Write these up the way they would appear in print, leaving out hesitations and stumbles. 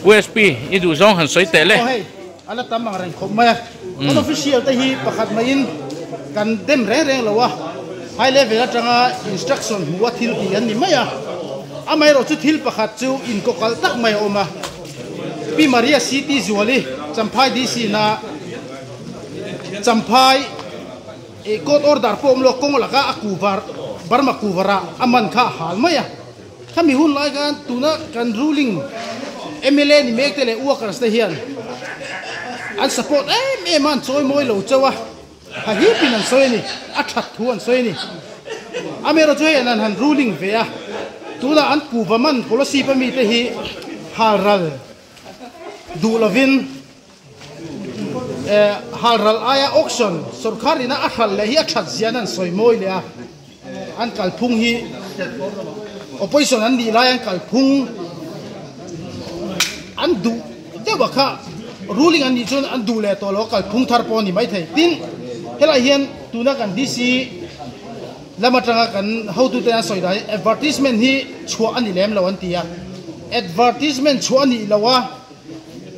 USP i duh zawng han sawi teh le. Aw hei, a la tam ang reng khawp mai a. Kan official te hi pakhat maiin kan dem reng reng lo a, high level atanga instruction hmu a thil tih an ni mai a. Amaherawh chu thil pakhat chu inkawkalh tak mai a awm a. Pi Maria CT Zuali, Champhai DC na Champhai court order pawh awm lo kawng laka a kuvar Burma kuvarah a man kha a hal mai a. Khami hun lai khan tuna kan ruling mla ni mek te leh workers te hian an support em em a, an chawi mawi lo chauh a, ha hipin an sawi a ni, a that thu an sawi a ni. Amaherawhchu hei an han ruling ve a, tunah an kuva man Kolasib ami te hi halral duh lovin halral aia auction sorkar ina a hral leh hi a that zian an sawi mawi leh a. An kalphung hi opposition an nih lai an kalphung an duh deuh a kha ruling an nih chuan an duh leh tawh lo a kalphung thar pawh a ni maithei. Tin, helaiah hian tuna kan DC lam atanga kan hotute an sawi dan hi advertisement hi chhuah a ni lem lo an ti a, advertisement chhuah a nih loh a.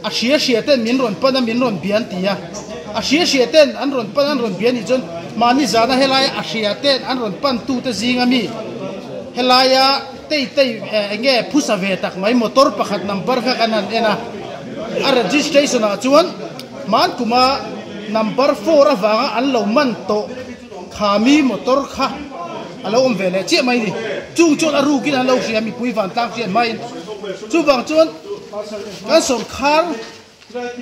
A hria hria ten min rawn pan a, min rawn bia an ti a. A hria hria ten an rawn pan a, an rawn bia anih chuan mahni zana helaia a hria ten an rawn pan tute zinga mi helaia tei tei eng nge phusa ve tak mai motor pakhat number kha kan han en a. A registration ah chuan hmankuma number four avanga an lo man tawh khami motor kha a lo awm ve leh chiah mai ni. Chung chuan a rukin an lo hria mipui vantlang hriat hmain chuvang chuan Kan sawrkhar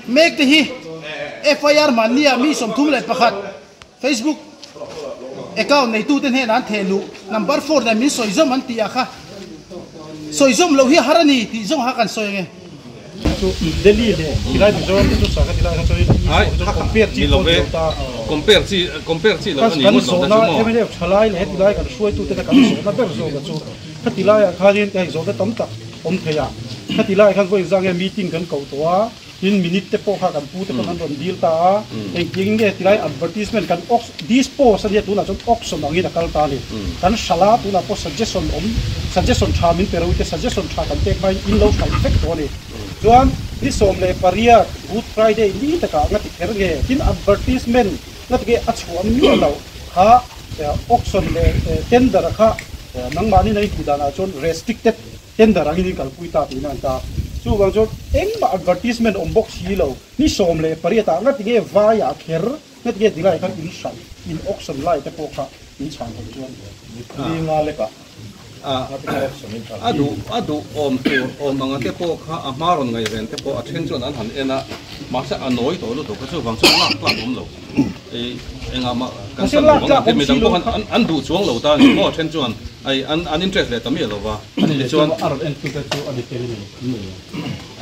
mek te hi FIR mahnia mi 31 Facebook account neitute hnenah an theh luh number 4 nen min sawi zawm an tih ah kha sawi zawm loh hi a har a ni tih zawng kha kan sawi ange. Chu Delhi leh tilai Mizoram te chu saka tilai kha chuan in compare chi pawh ni lo ta. Compare chi compare chi lo a ni ngawt lo ta chu maw. Mnf thalai leh tilai kan hruaitute kha kan zawhna ber zawk a chu kha tilaiah khanin hei zawhna tam tak awm thei a, khati lai khan vawiin zang nge meeting kan koh tawh a, tin minute te pawh kha kan pu te pawn an rawn dil ta a, engtiang nge tilai advertisement kan aux dispose a nia tunah chuan auction angin a kal ta a ni, kan hralh a tunah pawh suggestion awm suggestion tha min pe ro te suggestion tha kan pek hmain in lo hralh vek tawh a ni, chuan ni 18 Good Friday ni takah nga ti kher nge tin advertisement nga ti nge a chhuah miah loh kha auction leh tender kha nangmahni na i hmuh danah chuan restricted Tender angin in kalpui ta tihna an ta. Chuvang chuan engmah advertisement awm bawk si lo, ni 18 ah ngati nge vai ah kher, ngati nge tilai khan in hralh, in auction lai te pawh kha in chhan thei chuan ni nga lek ah ngati nge auction in hralh. A duh a duh awm tur awm anga te pawh kha a hma rawn ngaih ven te pawh a then chuan an han en a, mahse a nawi tawh lutuk a chuvang chuan lak tlak awm lo. Ei engah mah kan san lo ang te midang pawh khan an duh chuang lo ta a ni maw a then chuan ei an an interest leh ta miah lo va tichuan a rawn en tu te chu a ni tel in an nei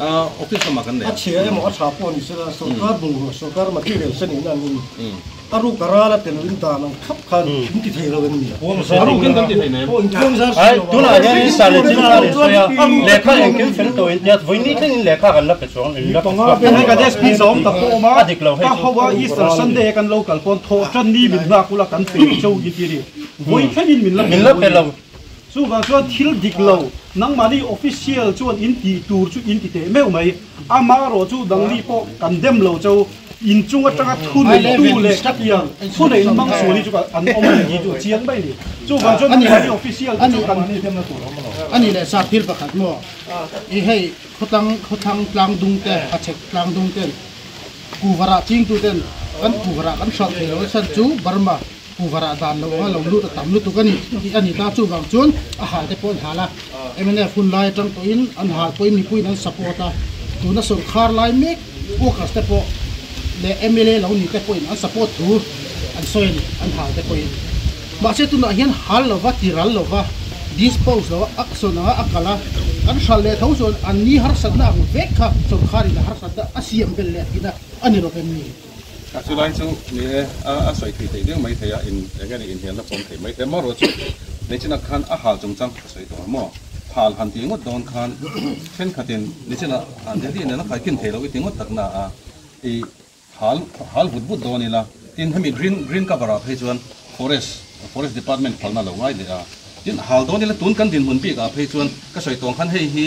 a office lamah kan nei a chhia emaw a tha pawh ni sela sorkar bungrua sorkar material sen in an in a ruk a ral a tel in dan ang thlap khan in ti thei lo em ni a ruk in kan ti thei nem Ai tunah hian in sa leh chin khan in sawi a lehkha engkim fel tawh in tia vawiin ni thlengin lehkha kan la pe chuang in la pe chhuak Hei kan SP zawng tak pawh awm a a dik lo hei ka chu ho a Easter Sunday kan lo kal pawn thawh tan ni min nghak ula kan pe cho in ti a ni vawiin thlengin min la min la pe lo Chuvang chuan thil dik lo nangmahni official chuan in tih tur chu in ti teh meuh mai amaherawh chu dangli pawh kan dem lo cho In chung atanga thu neitu leh khatiang thu nei in mang sual hi chu an awm a ni tih chu a chiang mai a ni. Chuvang chuan nangmahni official te chu kan demna tur a awm lo. A ni leh sap thil pakhat maw? I hei khawtlang khawthlang tlang dung te a chhek tlang dung ten kuvarah chingtu ten kan kuvarah kan hralh thei lo a chhan chu Burma kuvarah dan lo anga lo lut a tam lutuk a ni tih a ni ta. Chuvang chuan a hal te pawh an hal a, mnf hun lai atang tawhin an hal pawhin mipuiin an support a, tuna sawrkhar lai mek Workers te pawh leh mla lo ni te pawhin an support thu an sawi a ni, an hal te pawhin. Mahse tunah hian hal lova, tiral lova, dispose lova, action anga a kal a, kan hral leh tho chuan an ni harsatna ang vek kha sawrkharin a harsatna a siam belh leh tihna a ni lovem ni? A chu lai chu ni e, a sawi thei theih deuh mai thei a, in eng nge ni inhnialna pawm thei mai thei a, marawh chu nichinah khan a hal chungchang kha ka sawi tawh ang maw? Hal han tih ngawt dawn khan thenkhatin nichinah an Delhi nen a khaikhin thei lo i ti ngawt tak na a, i hal hal vut vut dawn ila, tin hemi green green cover ah phei chuan forest forest department phalna lo ngai leh a, tin hal dawn ila tun kan dinhmun bik ah phei chuan ka sawi tawng khan hei hi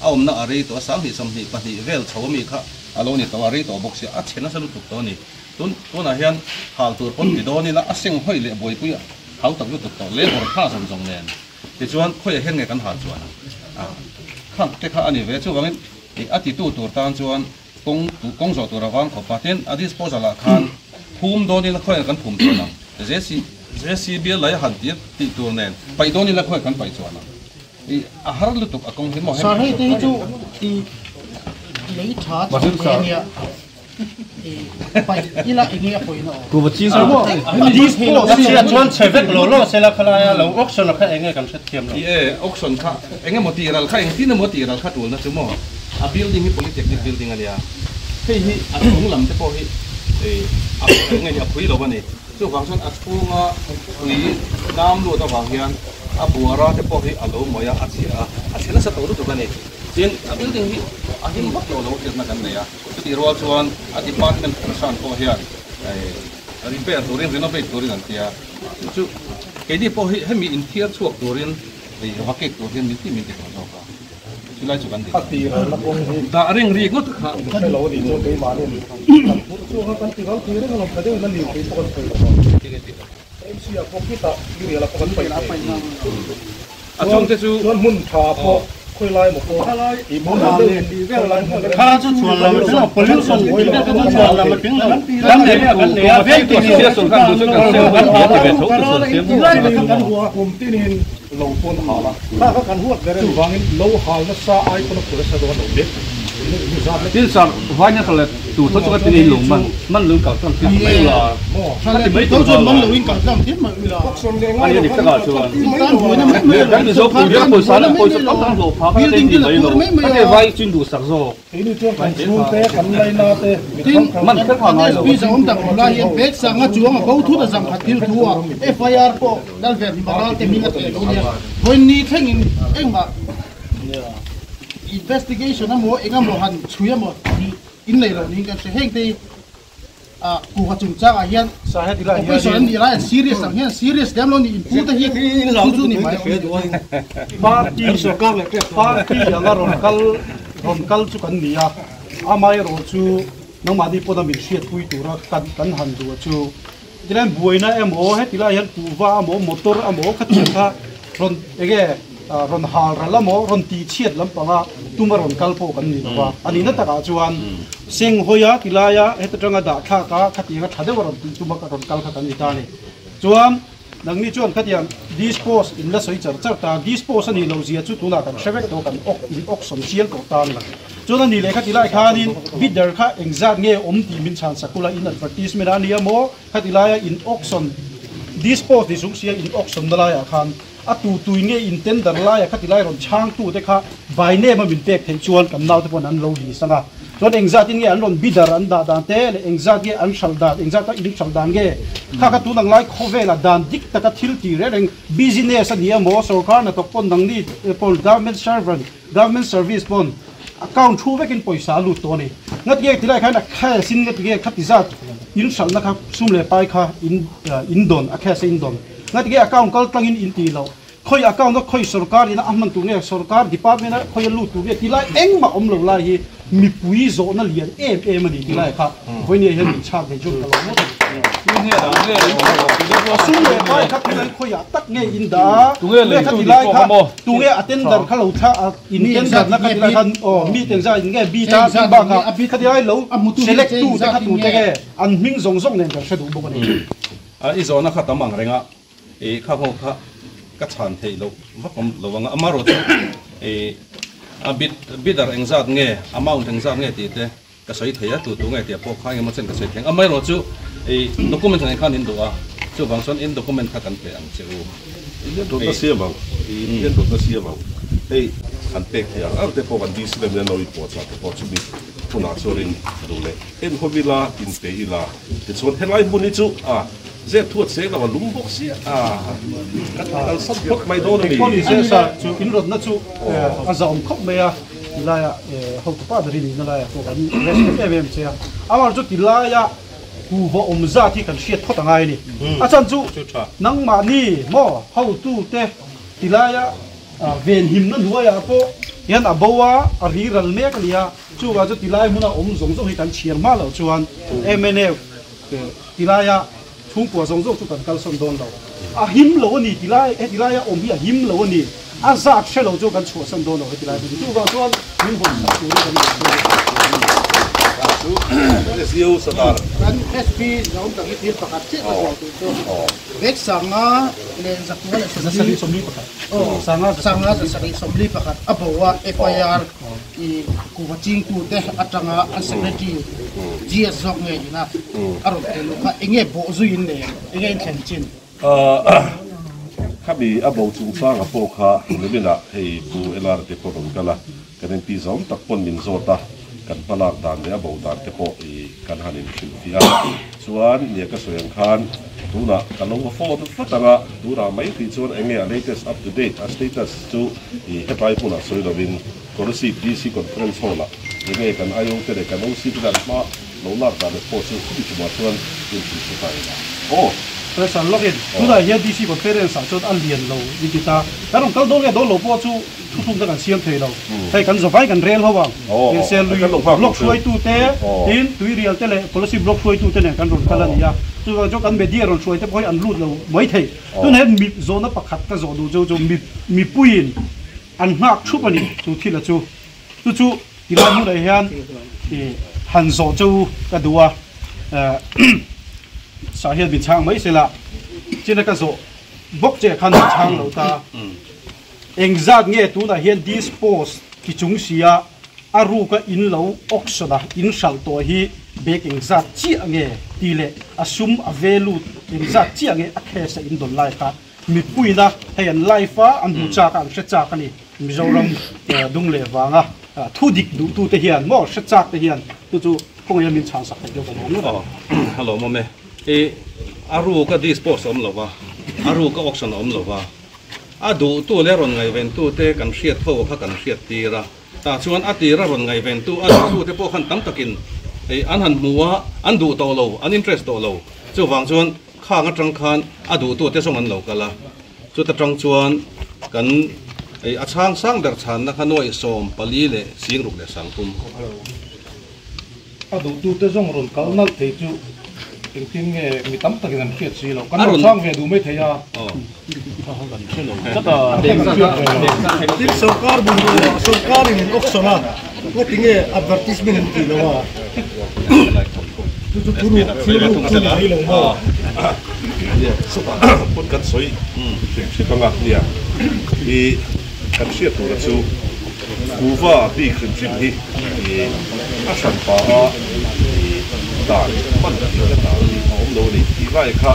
A awmna a rei tawh a, 20 22 vel chho ami kha a lo ni tawh a, rei tawh bawk sia, a chhe nasa lutuk tawh a ni. Tun tunah hian hal tur pawn ti dawn ila a seng hawi leh buaipui a hau tak lutuk tawh, labour tha zawng zawng nen tichuan khawiah hian nge kan hal chuan a khang te kha a ni ve. Chuvangin a titu tur tan chuan kawng kawng zawh tur a vang khawp a, tin a disposal ah khan phum dawn ila khawiah kan phum chuan ang, JC JCB lei a han tir tih tur nen paih dawn ila khawiah kan paih chuan ang. I a har lutuk a kawng hi maw Sir hei te hi chu i lei tha chho ve ania i paih ila enge a pawina awm. Kuva ching chu maw dispose a chuan chhe vek lo lo sela khalai a lo auction a kha enge kan hret thiam lo. I e auction kha enge maw tih ral kha engtin emaw tih ral kha tulna chu maw a building hi polytechnic building ania hei hi a chung lam te pawh hi a enge ni a phui lo ani. Chuvang chuan a chhunga tui nam lut avang hian a buara te pawh hi a lo mawih a, a chhia a, a chhe nasa tawh lutuk a ni. Tin, a building hi a him vak lo lo hriatna kan nei a, chutih rual chuan a department concern pawh hian repair turin, renovate turin an ti a, chu chu keini pawh hi hemi inthiar chhuak turin vacate tur hian min ti min ti tawh zawk a. Chulai chu kan dik. A tir na kawng hi. Dah reng ri ngawt kha. Kan hre lo a nih chuan keimahni kan phurh chhuak a, kan ti ral thei reng alawm tha deuhin a lir thei pawh kan thei lo a. MC ah pawh khitah lirial ah pawh kan paih thei. A chungte chu. Chuan hmun tha pawh khawi lai maw pawh i hmun ang deuhin khawi lai hmun Kha chu chhuan lam a tling lo, pollution tih vel kha chu chhuan lam a tling lo. Kan nei a kan nei a, veng tin in kan hal a, kum tinin Lo pawn hal a, kha kha kan huat ber a ni. Chuvangin lo hal nasa ai pawn a phur nasa dawn lo mek. Tin sir, vai nasa leh tur tho chu ka tin in lo man, man lo in kal tlang tir mai ula. Ka ti mai tur chuan man lo in kal tlang tir mai ula. A ni a dik takah chuan. Kan Mizo pui hian pawisa leh pawisa tam tak hlawh phah kha ka ti mai lo. Ka ti vai chu in duhsak zawk. Keini chuan kan chhungte, kan laina te, Tin, kan SP zawng tak awm lai hian bag sanga chuang a bo thut a zangkhat thil thu a, FIR pawh Lalver hi Maral te hming a theh lo nia. Vawiin thlengin engmah investigation emaw engemaw han chhui emaw tih in nei lo niin kan hria. Heng te hi kuhva chungchangah hian officer an nih lai an serious ang hian serious lem lo ni inpu te hi chu chu ni mai awm ni. Party party anga rawn kal rawn kal chu kan ni a, amaherawh chu nangmahni pawna min hriatpui tura kan kan han duh a chu Tilain buaina emaw heti lai hian kuhva emaw motor emaw khatiang kha rawn enge rawn hal ral emaw rawn tih chhiat lampanga tuma rawn kal pawh kan ni lova a nihna takah chuan Senghawi-a tilaia heta tanga dah thlak a khatianga tha deuha rawn tih tuma rawn kal kha kan ni ta a ni. Chuan nangni chuan khatiang dispose in la sawi char char ta dispose a nih loh zia chu tunah kan hre vek tawh kan awk in awk sawm chiang tawh ta a ni. Chuan a ni leh khati lai khanin bidder kha engzat nge awm tih min chhan sak ula in advertisement a nia maw khati laia in auction dispose ni chung sia in auction na laiah khan a tu tui nge in tender laia khati lai rawn chhang tu te kha by name a min pek theih chuan kan naute pawn an lo list anga chuan engzat in nge an rawn bidder an dah dan te leh engzat nge an hralh dan engzat a in hralh dan nge kha kha tun ang lai khawvela dan dik taka thil tih reng reng business a nia maw sorkar hnathawk pawn nangni pawn government servant Government service pawn account thu vekin pawisa a lut tawh a ni. Ngatinge tilai khan a cash in ngatinge khati zat in hralhna kha sum leh pai kha in in dawn a cash a in dawn. Ngatinge account kal tlangin in tih loh. Khawi account a khawi sorkar ina a hman tur nge sorkar department a khawi a lut tur nge tilai engmah awm lo lai hi mipui zawhna lian em em a ni tilai kha vawinia hian min chhak ve chu ka lo ngawt a ni. A sum leh pai kha tilai khawiah tak nge in dah a, tunge kha tilai kha Tunge a tender kha lo thla a in tender na kha tilai khan aw mi teng zat in nge bi ta tih bakah kha tilai lo select tu te kha tu te nge an hming zawng zawng nen kan hre duh bawk a ni. A i zawhna kha tam ang reng a i kha ho kha ka chhan theih loh vak awm lo ang a amarawh chu i a bid bidder engzat nge amount engzat nge tih te ka sawi thei a tu tu nge tih pawh kha engemaw chen ka sawi thei ang amaherawh chu i document nen khan in duh a chuvang chuan in document kha kan pe ang che u. Indian dawtna siam ang Indian dawtna siam ang hei han pek thei ang ang te pawh kan DC lam hian lo in pawh chah te pawh chumi hunah chuan in duh leh en ho ila in pe ila tichuan helai hmun hi chu a zep thuat seng lo a lum bawk sia a kan kalsan phawt mai dawn a ni. Engpawh ni se sa chu in rawtna chu a zahawm khawp mai a. Tilaia hotu pa ber i nihna laiah pawh kan respect em em che a, amah chu tilaia kuhva awm zat hi kan hriat phawt a ngai a ni. A chhan chu nangmahni maw hotu te tilaia venhimna hnuaiah pawh Hian a bo a, a ri ral mek a nia. Chuvang chu tilai hmuna awm zawng zawng hi kan chhiar hma loh chuan mnf tilaia chhungkua zawng zawng chu kan kalsawn dawn lo. A him lo a ni tilai, heti laia awm hi a him lo a ni. A zat hre lo chu kan chhuahsan dawn lo heti lai hmun hi. Chuvang chuan min hawn sak turin kan inhrilh a ni. Kan SP zawng tak hi thil pakhat chiah ka zawh tur chu bag sanga leh zakua leh 41 sanga zasarih 41 a bo a FIR i kuhva chingtute atanga an secretary GS zawk ngei ina a rawn tel luh kha enge bawh zuiin leh enge in thlen chin? Khami a bo chungchanga pawh kha niminah hei Pu LR te pawh rawn kal a, kan MP zawm tak pawn min zawt a, kan hmalak dan leh a bo dan te pawh i kan han inhrilhfiah a. Chuan nia ka sawi ang khan tunah ka lo va phone vat ang a, tunah mai tih chuan enge a latest up to date a status chu i hetlai hmunah sawi lovin Kolasib DC Conference Hall ah enge kan IO te leh kan OC te dan hma lo lak dan leh pawh chu khumi tumah chuan inhrilh hre ta ila aw. Pressure lawkin tunah hian DC Conference ah chuan a lian lo i ti ta. Kan rawn kal dawn nge dawn lo pawh chu thuthlum te kan siam thei lo. Hei kan zawvai kan rel ho ang. Mahse lui block hruaitu te tin tuirial te leh Kolasib block hruaitu te nen kan rawn kal a ni a. Chuvang chuan kan media rawn hruai te pawh hi an lut lo mai thei. Tunah hian mi zawhna pakhat ka zawh duh chu chu mipuiin An nghak thup a ni chu thil a chu. Chu chu tilai hmunah hian han zawh che u ka duh a, sah hian min chhang mai sela, china ka zawh bawk che khan min chhang lo ta. Engzat nge tunah hian dispose ti chung sia a ruka in lo auction a in hralh tawh hi bag engzat chiah nge tih leh a sum a value engzat chiah nge a cash a in dawn lai kha Mipuina hei an live a, an hmu chak a, an hre chak a ni. Mizoram dung leh vanga thu dik duhtute hian maw hre chak te hian chu chu khawngaih a min chhan sak theih deuh kan awm lo. Hello mawm e. I a ruk a dispose awm lo va, a ruk a auction awm lo va. A duhtu leh rawn ngaihventute kan hriat ho kha kan hriat tir a. Tah chuan a tir a rawn ngaihventu a duhtute pawh khan tam takin an han hmu a, an duh tawh lo, an interest tawh lo. Chuvang chuan Khang atang khan a duhtute zawng an lo kal a, chuta tang chuan kan ei a chhang sang ber chhanna kha nuaih 14 leh 60 leh 30. A duhtute zawng rawn kal nalh thei chu engtin nge mi tam takin an hriat si lo, kan rawn chhang ve duh mai thei a. Tin sorkar bungrua sorkarin in auction a ngatinge advertisement an tih lo a chu chu thuru thil ruk chu ni mai lo maw. Pawn kan sawi hrim hrim anga nia i kan hriat tura chu kuva bik hrim hrim hi i a hran pa a i dan hman tihna dan hi a awm lo a ni tih lai kha.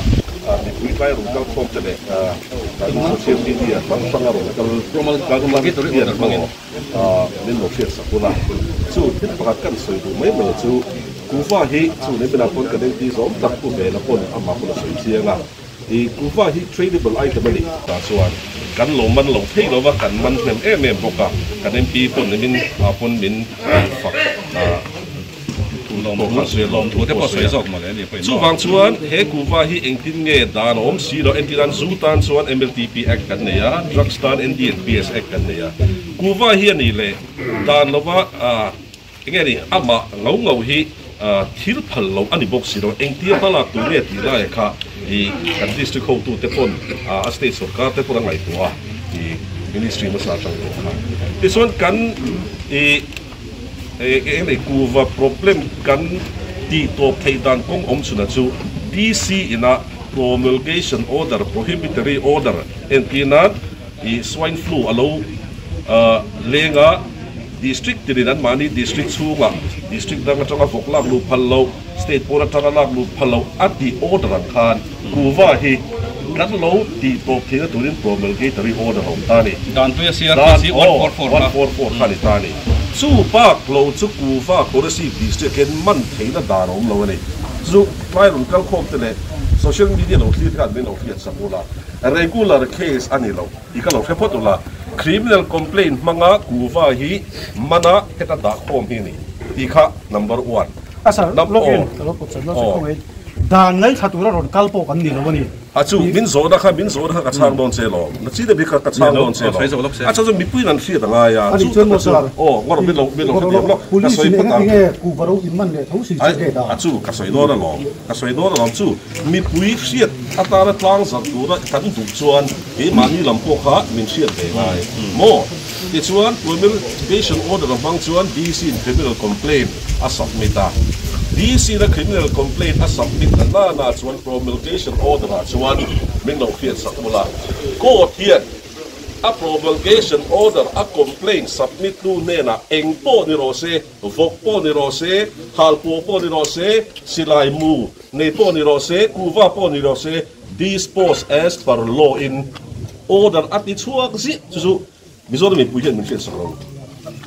Mipui tlai rawn kal khawm te leh kan social media hrang hranga rawn kal kal hian maw min lo hriat sak hun a. Chu thil pakhat kan sawi duh mai mai chu kuhva hi chu ni minah pawn kan engti zawm tak pu vela pawn amah pawn a sawi chiang a. I kuhva hi tradable item a ni. Tah chuan kan lo man lo thei lo va, kan man hnem em em bawk a. Kan MP pawn nimin ah pawn min fak a. Chuvang chuan he kuhva hi engtin nge dan a awm si lo, entir an zu tan chuan MLTP Act kan nei a, drugs tan NDNPS Act kan nei a. Kuhva hi a nih leh dan lova enge ni amah ngau ngau hi thil phal lo a ni bawk si lo, engtia hmalak tur nge tih lai kha i kan district hotute pawn a state sorkar te pawn a ngaihtuah a, i ministry hmasa atang tawh khan. Tichuan kan i. Eng nei kuva problem kan tih tawp theih dan kawng awm chhunah chu DC ina promulgation order, prohibitory order entir nan ih swine flu a lo leng a, district tinin an mahni district chhungah district dang atanga vawk lak luh phal loh, state pawn atanga lak luh phal loh a tih order ang khan kuva hi kan lo tih tawp theihna turin promulgatory order a awm ta a ni. Dan tui a CRPC 144 kha. 144 kha a ni ta a ni. Chu bak lo chu kuva Kolasib district hian man theihna dan a awm lo a ni. Chu tlai rawn kal khawm te leh social media lo thlir khan min lo hriat sak ula. Regular case a ni lo tih ka lo hre phawt ula. Criminal complaint hmanga kuva hi mana heta dah khawm hi a ni tih kha number one. A sir, login ka lo pawt chan lo che khawngaih. Dan ngaithla tura rawn kal pawh kan ni lo a ni. A chu, min zawhna kha, min zawhna kha ka chhang dawn che lawm. Na chi deuh hi kha ka chhang dawn che lawm. A chhan chu mipuiin an hriat a ngai a, chu tak a chu, aw, ngawr min lo, min lo hrethiam lawk, ka sawi phawt ang. Ai, a chu, ka sawi dawn alawm, ka sawi dawn alawm chu, mipui hriat atana tlang zarh tura kan duh chuan keimahni lam pawh kha min hriat ve ngai maw? Tichuan, promulgation order a hmang chuan DC in criminal complaint a submit a. DC in a criminal complaint a submit na nana chuan promulgation order ah chuan min lo hriatsak mul a. Court hian a promulgation order a complaint submit tu hnenah eng pawh ni rawh se, vawk pawh ni rawh se, halpuah pawh ni rawh se, silai mu nei pawh ni rawh se, kuva pawh ni rawh se, Dispose as per law in order a ti chhuak ziah chu chu Mizoram mipui hian min hriatsak lo.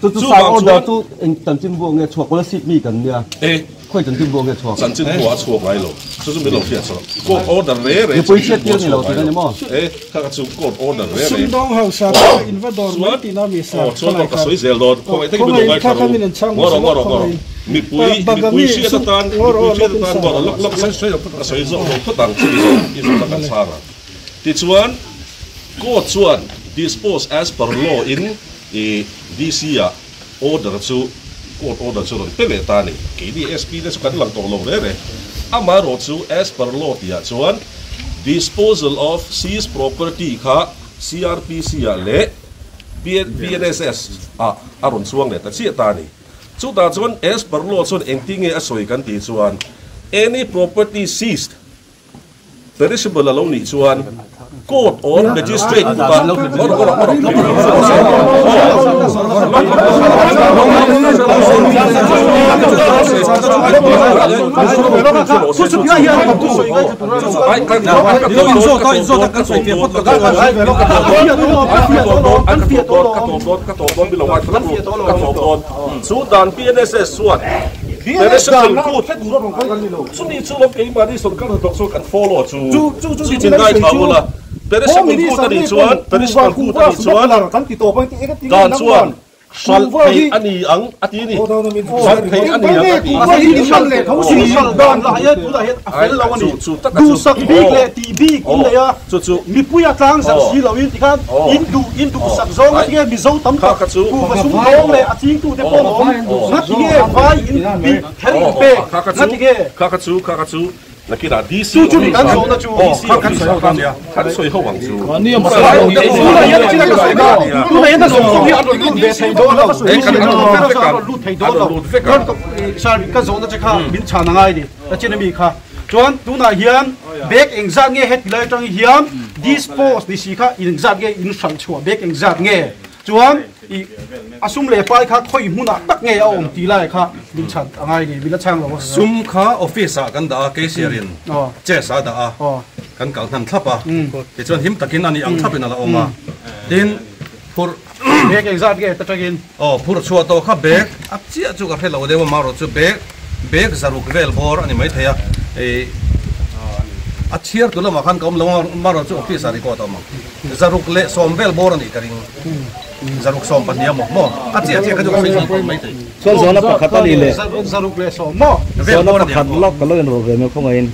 Chu chu sar order chu eng chanchinbu nge chhuak Kolasib mi kan nia khawi chanchinbu nge chhuak? Chanchinbu a chhuak ngai lo chu chu min lo hriatsak lo court order re re mipui hriat tir ni lo tih kan ni maw? E kha kha chu court order re re Sumdawng hausa kha in va dawr mai tihna mi sar aw chuan ka sawi zel dawn khawngaih takin min lo ngaithla ru ngaw rawh ngaw rawh ngaw rawh. Mipui, mipui hriat atan, mipui hriat atan bawrh a lawk lawk lawk a sawi zawk lo phawt ang chu i zawh i zawhna kan chhang ang. Tichuan, court chuan dispose as per law in i DC ah order chu court order chu rawn pe leh ta a ni. Keini SP te chu kan lang tawh lo reh reh. Amaherawh chu as per law tihah chuan disposal of seized property kha CRPC ah leh BNSS ah a rawn chuang leh ta chiah ta a ni. Chutah chuan as per law chuan engtin nge a sawi kan tih chuan any property seized perishable a lo nih chuan court or magistrate kutah Ka tawp dawn. Chu dan PNSS chuan Perishable Good chumi chu lo keimahni sorkar hnathawk chuan kan follow chu chu min ngaithla ula. Perishable Good a nih chuan Perishable Good a nih chuan dan chuan hralh theih a ni ang a ti a ni. Hralh theih a ni ang a ti. Chu tak a chu. Chu chu. Mipui a tlang zarh si lo in tikhan in duh in duhsak zawng a tinge Mizo tam tak kuhva sum dawng leh a chingtu te pawh an awm nga tinge vai in bik kher in pek nga tinge. Kha kha chu kha kha chu nakinah DC Chu chu ni kan zawhna chu DC kan sawi ho dawn nia kan sawi ho ang chu. Tunah hian chin a ka sawi dawn tunah hian a zawng zawng hi an rawn lut ve thei dawn lo an rawn lut thei dawn lo sir ka zawhna che kha min chhan a ngai ni a chin ami kha. Chuan tunah hian bag engzat nge heti lai atang hian dispose ni si kha engzat nge in hralh chhuah bag engzat nge chuan ih a sum leh pai kha khawi hmunah tak nge a awm tih lai kha min chhan a ngai ni min la chhang lo a. Sum kha office ah kan dah a cashier in chest ah a dah a kan kal hnan thlap a tichuan him takin a nih ang thlapin a la awm a tin phurh Bag engzat nge ta tangin? Aw phurh chhuah tawh kha bag a chiah chu ka hre lo deuh a marawh chu bag bag zaruk vel bawr a ni maithei a ih a chhiar tu lamah khan ka awm lo a marawh chu office ah record a awm ang zaruk leh sawm vel bawr a nih ka ring zaruk 12 a maw maw a chiah chiah kha chu ka sawi chhuak tawh maithei. Chuan zawhna pakhat a ni le. Zaruk leh sawm maw? Zawhna pakhat lawk ka lo inrawlh ve mai khawngaihin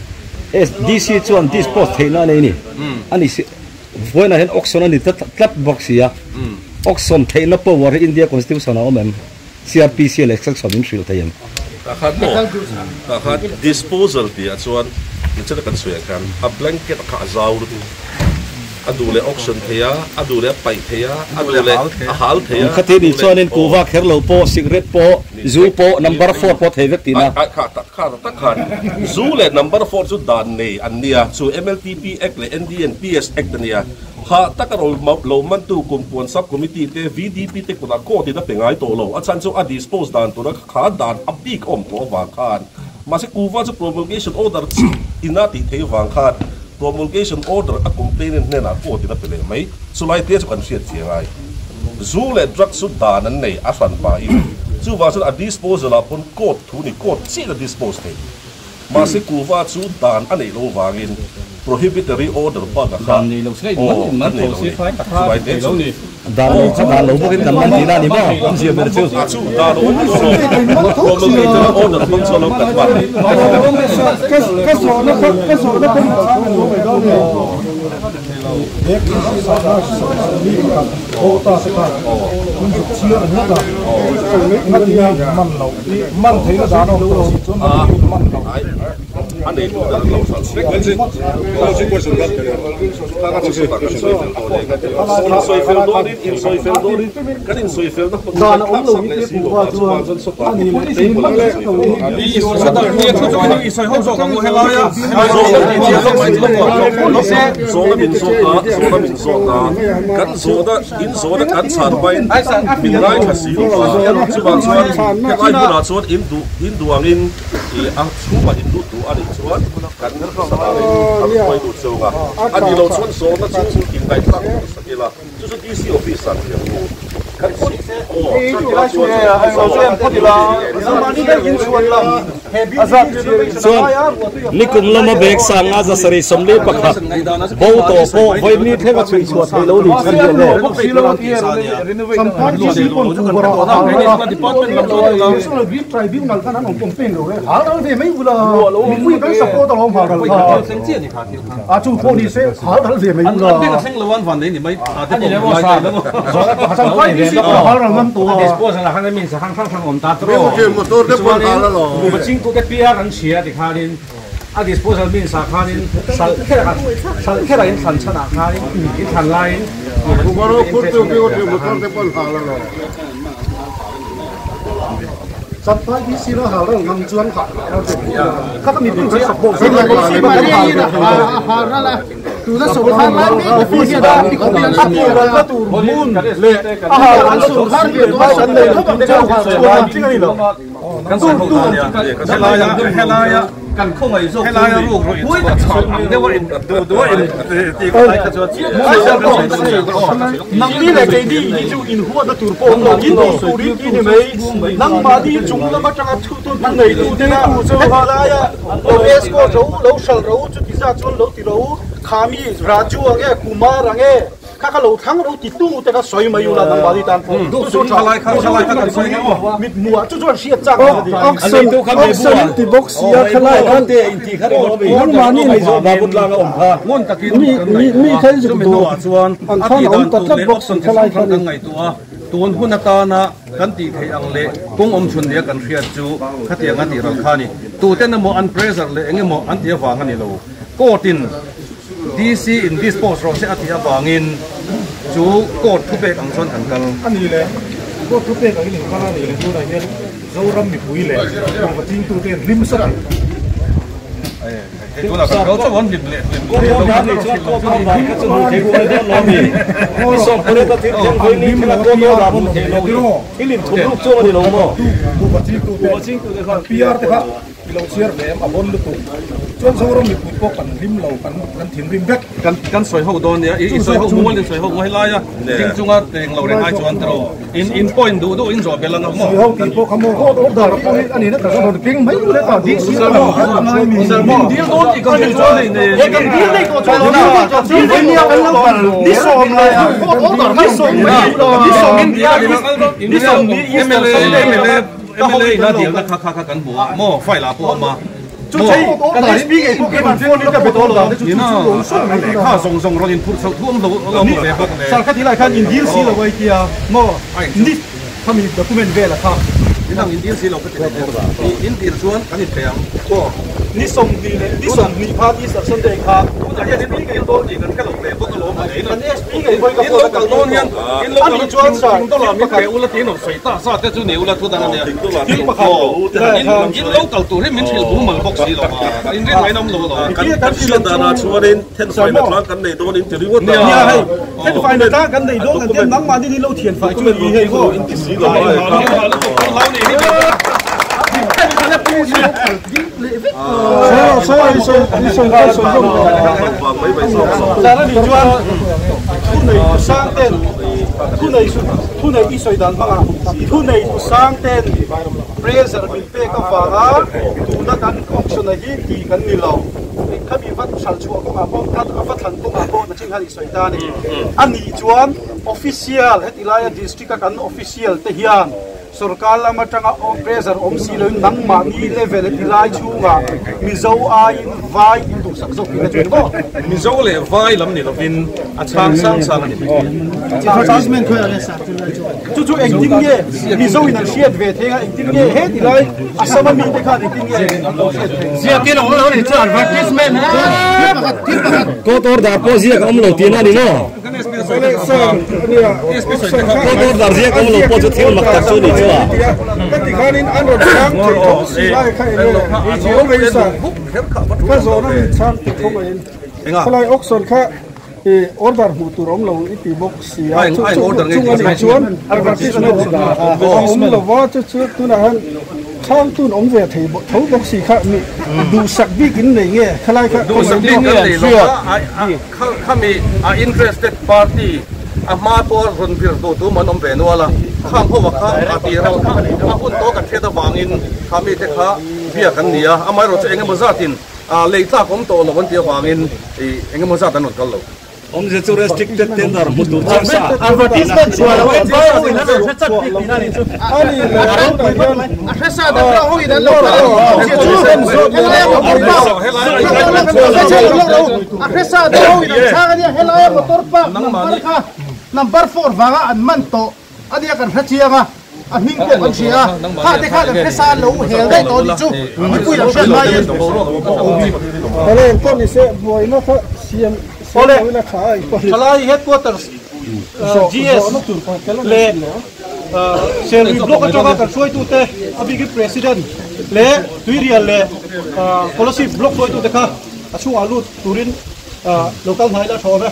SDC chuan dispose theihna a nei a ni a ni si. Vawiinah hian auction a ni tlat bawk si a, auction theihna power hi India Constitution ah a awm em? CRPC leh section in hrilh thei em? Tah khan maw? Tah khan disposal tih ah chuan nichina kan sawi ah khan a blanket kha a zau lutuk, a duh leh auction thei a, a duh leh a paih thei a, a duh leh a hal thei a, Khati nih chuanin kuhva kher lo pawh, cigarette pawh, zu pawh, number four pawh thei vek tihna. Ai kha tak kha tak khan zu leh number four chu dan nei an nia, chu MLTP Act leh NDNPS Act a nia. Hah taka ro lo mantu kumpuan sub committee te VDP te kutah court in a pe ngai tawh lo. A chhan chu a dispose dan tura kha dan a bik awm tawh avang khan. Mahse kuhva chu promulgation order chiah ina tih theih avang khan promulgation order a complainant hnenah court in a pe leh mai. Chulai te chu kan hriat chiang ai. Zu leh drugs chu dan an nei a hran pahin. Chuvang chuan a disposal ah pawn court thu ni court chiah in a dispose thei. Mahse kuhva chu dan a neih lo vangin. Prohibitory order bak a kha Dan nei lo se in man in man tho si fai tak kha thei lo ni. Dan lo kha dan lo bawk in kan man tihna a ni maw? Awm zia ber chu. A chu dan awm lo lo. Promulgatory order hmang chu a lo kan man ni. Ka zawhna kha ka zawhna pawh in chhang an lo mai dawn e. He mi pakhat haw ta te khan min zuk chhiar ngawt a, ngatinge man loh, man theihna dan a awm tawh si chuan ngatinge man loh. A nei tu dan lo hran vek in sawi fel dawn in in sawi fel dawn in kan in sawi fel na hmun Dan a awm lo i te puh va chuan a ni leh table ah kan sawi fel dawn. Zawhna min zawt a, zawhna min zawt a, kan zawhna in zawhna kan chhan hmain min ngaithla si lo a, chuvang chuan helai hmunah chuan in duh in duh angin I a chhungah in lut duh a nih chuan kan salah in a rawn hruai lut zawng a, a nih loh chuan zawhna chu inngaihthlak tur sak ila, chu chu DC office ah thiam u kan Chuan nikum lama bag sanga zasarih 41 bo tawh pawh vawi thleng a chhui chhuah theih lo ni chhan hian e. A disposal means ah khanin sal kherah sal kherah in thlan chhan ah khanin in thlan laiin Kan khawngaih zawk chu ni huai tak chhuah ang deuh a in duh duh a in tih ka lai kha chuan Nangni leh keini hi chu in huatna tur pawh awm lo, in tih tur in ti ni mai. Nangmahni chung lam atanga thu tu thu nei tu te na heti laia lo escort ro lo hral ro chuti zat chuan lo ti ro khami Raju ang e Kumar ang e. Kha ka lo thlang ro ti tu te kha sawi mai ula nangmahni tan pawh chu chu tha mit hmuh ah chu chuan hriat chak a ni. Auction auction in ti bawk si a khalai khan te in tih kha ri lo mi nangmahni mi zawh babut langa awm kha mi mi mi kha in zuk duh ang khan a awm ta tlat bawk si khalai khan kan ngaihtuah a tun hun atana kan tih theih ang leh kawng awm chhun nia kan hriat chu khatiang a tih ral kha a ni tuten emaw an pressure leh engemaw an tih avang a ni lo court in DC in dispose rawh se a tih avangin chu court thupek ang chuan kan kal. A ni le, court thupek angin in kal a ni le tunah hian Zoram mipui leh Tlawngva chingtute an hlim sat ang. Hei tunah kan kal chauh an hlim leh hlim Court dan nih chuan court dan dan kha chu hmuh theih rual dawn lo mi. I sawm pariat a thil thleng vawi ni thil a court order hmuh theih loh hi thil inthup ruk chuang a ni lo maw? Tlawngva chingtute khan PR te kha I lo chhiar ve em a bon lutuk. Chuan Zoram mipui pawh kan hlim lo, kan kan thinrim vek. Kan kan sawi ho dawn nia, i sawi ho mual in sawi ho ngawi lai a, ding chunga teng lo reng ai chuan tiraw in in point duh duh in zawh belh ang a maw. Sawi ho tih pawh kha maw court order pawh hi a ni na tak a rawn keng mai ule ta ding si lo a ngai mi. Min dil dawn tih kan hmu chuan hei nen. He kan dil daih tawh chuan lo na dil daih nia kan lo kal ni sawm leh court order ni sawm mai ni sawm India ni sawm ni MLA MLA MLA in a dilna kha kha kha kan hmu a maw file ah pawh a awm a maw kan SP ngei pawh keiman phone in ka be tawh lo ina lehkha zawng zawng rawn inphurh chhoh thu awm lo a awm ve bawk nen sir kha tilai khan in dil si lo a itia maw ni khami document vel a kha inang in dil si lo ka ti leh in dil chuan kan inpe ang maw ni 20 leh ni 20 kha Easter Sunday kha tunah hian in dil dawn tih kan hre lo ve bawk alawm mawle kan SP ngei pawh in ka in lo kal dawn hian in lo a nih chuan sir thing dollar min pe ula tiin rawn sawi ta zat te chu ni ula thu dang a nia thil pakhat in lo kal tur hi min hrilh bum mal bawk si lo a in rin ngaih nawm lo alawm Kan kan hriat danah chuanin thenfaina tlang kan nei dawn in ti ringawt a. Nia hei thenfaina tlang kan nei dawn kan tia nangmahni ni lo thianfai chu ni hei maw in ti si lo a. Thunei i sawi dan hmangah thunei tu sang ten pressure min pek avanga tuna kan auction a hi ti kan ni lo. Khami va hral chhuah kawngah pawh a va thlan kawngah pawh nachin khan i sawi ta a ni. A nih chuan official heti laia district a kan official te hian sorkar lam atanga pressure awm si loin nangmahni level heti lai chhungah Mizo aiin vai in duhsak zawk tihna chu ni maw? Mizo leh vai lam ni lovin a chhang sang sang a ni mai. Advertisement khawiah nge sir tunlai chu? Chu chu engtin nge Mizo in an hriat ve thei a, engtin nge heti lai Assam a mite khan engtin nge an lo hriat theih? Ziakin a awm lo a ni chu advertisement Thil pakhat, thil pakhat. Court order pawh ziak a awm lo tihna a ni maw? Court order ziak awm lo pawh chu thil mak tak chu a ni chu a. Ka ti khanin an rawn chhang thei tho si lai kha enge ka zawhna min chhang thei tho mai in khawlai auction kha order hmuh tur awm lo i ti bawk si a chung a nih chuan advertisement a awm lo va chu chu tunah hian chhangtun awm ve thei tho bawk si kha mi duhsak bik in nei nge khalai kha duhsak bik kan nei lo va khami a interested party a hma pawh rawn vir duh tu an awm ve nual a khang ho kha a tir a a hun tawh kan hriat avangin khami te kha biak an ni a amaherawhchu engemaw zatin Lei tlak awm tawh lo an tih avangin engemaw zat an rawn kal lo. Awmzia chu restricted tender hmu tur chiang sa. Advertisement chhuah lo in vai ho in an rawn hre chat bik tihna a nih chu. A ropui khawp mai. A hre sa deuh deuh ho in an lo kal a ni. Awmzia chu helaia motor park a hre sa deuh ho in an chhang a nia. Helaia motor park number kha number four vanga an man tawh. A nia kan hre chiang a, a hming pawh kan hria a, kha te khan an hre sa an lo hel daih tawh a nih chu, mipui an hriat laiin. Awle engpawh ni se buaina kha siam siam lo ila tha a engpawh ni. Thalai headquarters GS leh Serlui block atanga kan hruaitute a bikin President leh Tuirial leh Kolasib block hruaitute kha a chhungah lut turin lo kal hnai ila tha awm e.